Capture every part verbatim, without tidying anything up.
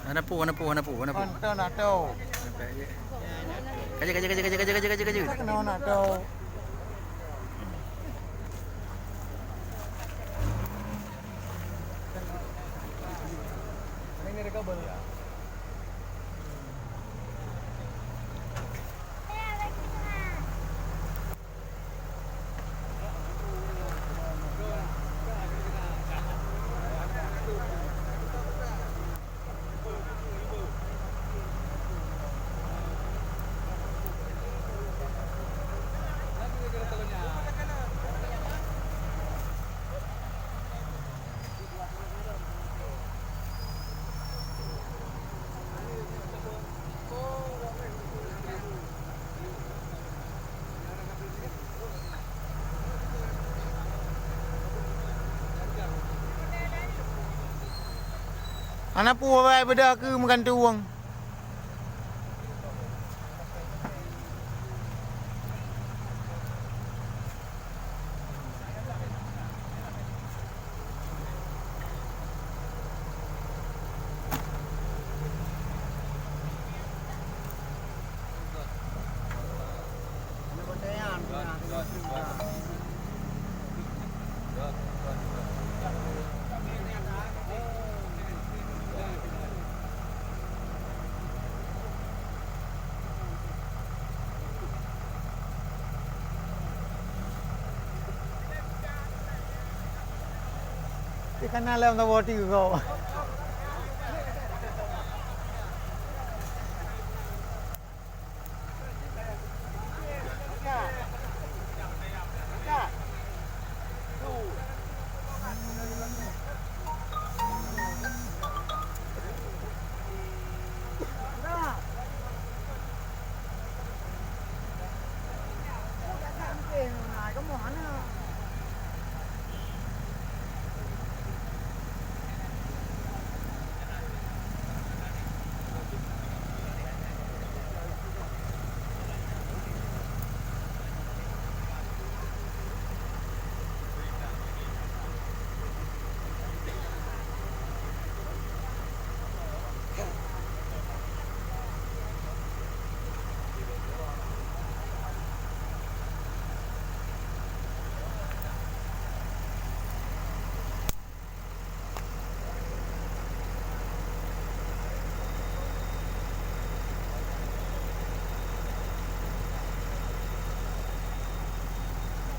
Hana peue, hana peue, hana peue, hana peue. Nonton atau? Kaji, kaji, kaji. Kita kena nak tahu. Hana peue bae beudôh keu meugantung. Ikan dalam tak boti kau.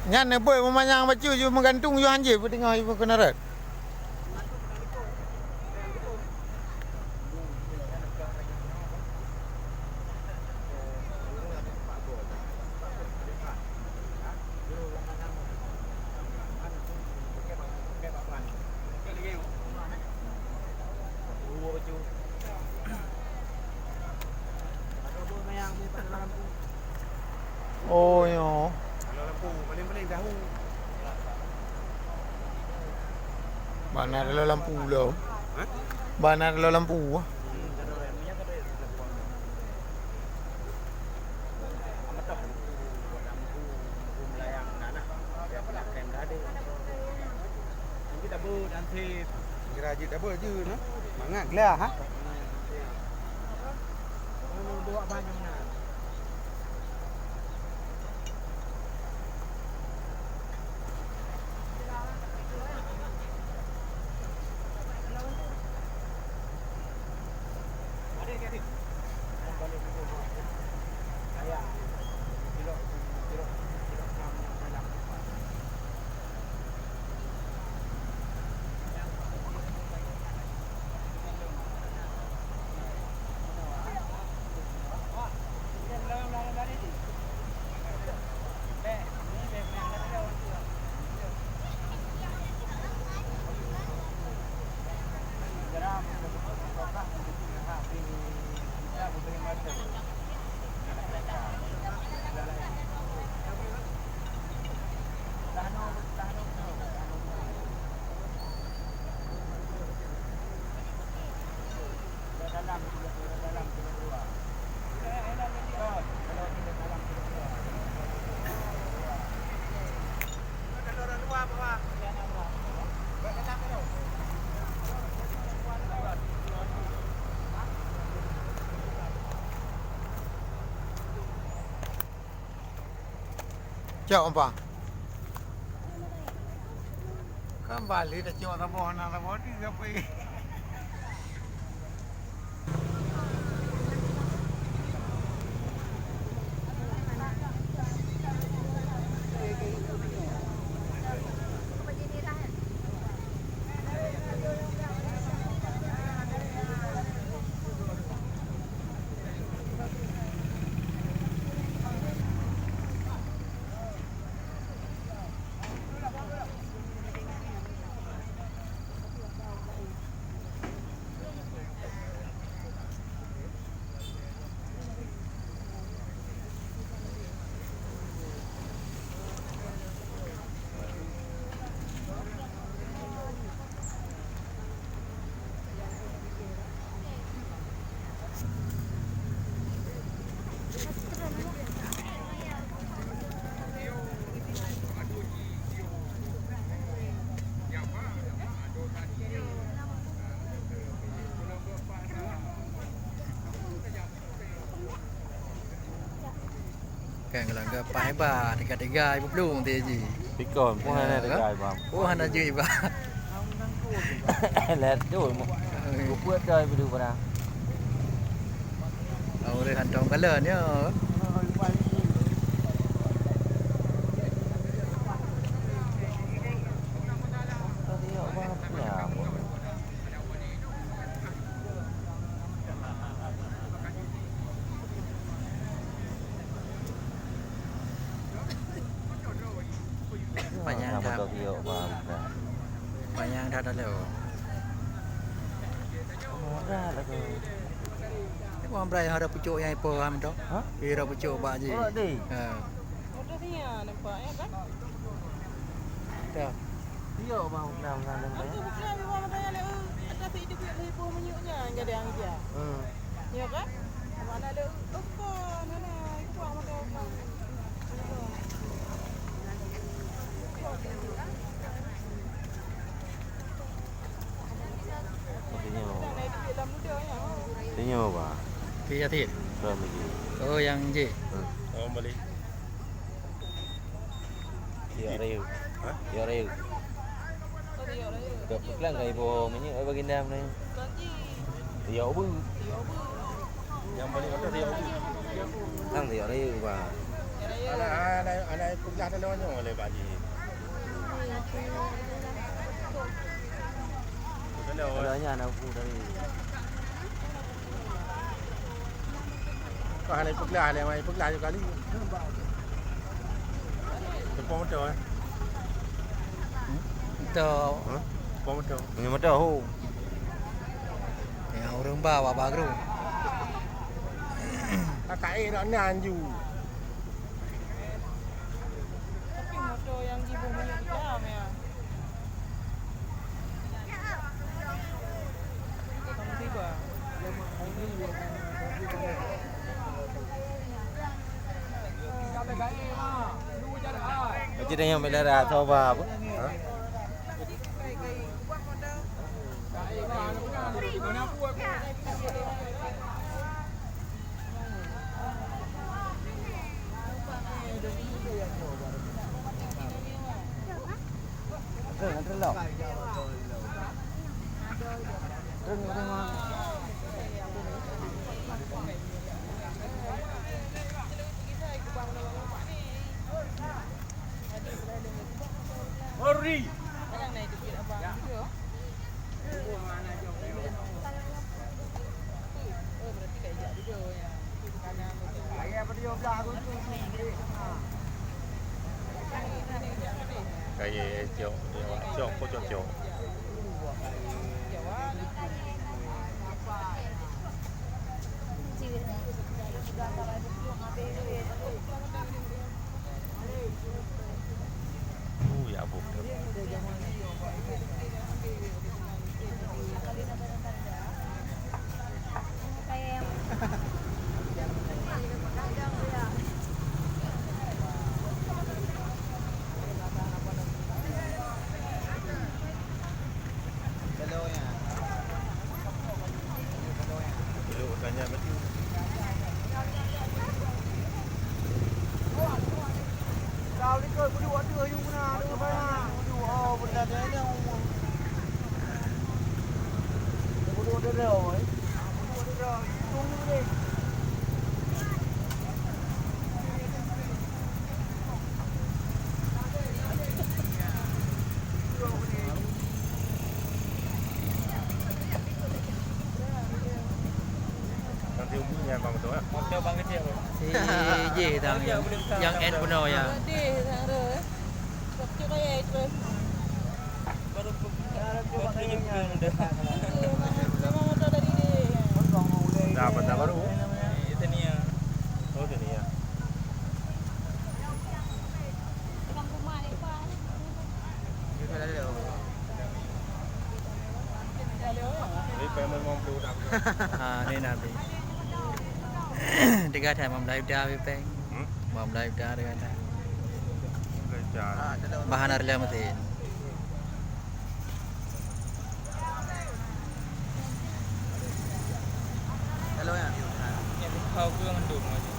Nyan neubeuet meumanyang bacut, yue meugantung yue hanjeuet peuteungoh yue keuneurot. Oh, nyoe. Bana dalam lampu lom. Hah? Bana dalam lampu. Kira jeuet dabeuet jeuet, nah. Mangat glah, ha? Cok, Bang. Kan balik dah cok saboh, na saboh di sapai. Kan kalau enggak paih ba, tiga-tiga ibu pelung tu ji. Pikon, pun hana, ha, tiga iba. Pun hana jui ba. Lihat tu, buat dah ibu tu barang. Orang hantom kala ni. Panyang that. Panyang that lalu. Mudah lah tu. Ni pun Ambrai ada pucuk yang ipo ham tu. Ha? Ira pucuk bak ji. Oh, deh. Ha. Motor sia nampak, ya kan? Dah. Iya, bang, bang, bang, bang. Aku bukan memang bertanya leh, eh, ada si hidup yang heboh menyuknya, enggak ada yang dia. Hmm. Ya kan? Mana ada, oh, kok, mana, itu apa dia, apa? Maksudnya apa? Maksudnya apa? Dia Yatin. Belum lagi. Oh, yang J. Hmm. Oh, boleh. Yok raya. Ha? Yok raya. Yok peuklang ka iboh minyeuk bagi ndam ni. Yok bu. Yang paling atas yok bu. Nang yok raya ba. Anak, anak, anak peugah dalam nyoe oleh Pak Haji. Kalau nyan aku dari Kau hana peugah, hana mai peugah ju kali. Teupông moto, eh? Moto. Hah? Teupông moto. Nyoe moto, ho. Ya, ureueng ba, wa ba gru. Kakak eh, dak nan ju. Tapi moto yang jiboh minyeuk jam, ya. Macam dah yang bendera atau apa, apa? Ha? Hori! Kaya cok, cok, cok, cok. Uh, ya ampun. Hello, tanya betul. Nanti umurnya Bang tu, eh? Motor Bang kecil tu. Si J tang yang, yang N punoe ya. Deh, tang tu, eh. Kecil kaya itu, eh. Baru pe-, baru peunjeuet peue dah. Iya, memang, memang motor dari dia. Dah, apa dah baru? Eh, Tania. Oh, Tania. Ha, ni Nabi. Tiga dah memulai dah, Bipeng. Hmm? Memulai dah, tiga dah. Mulai dah. Bahan harga mesin. Kalau yang Yang kau ke mandum aja.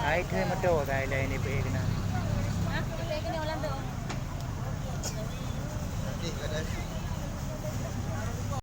Hai, keu moto, hai, lain ni pih kena.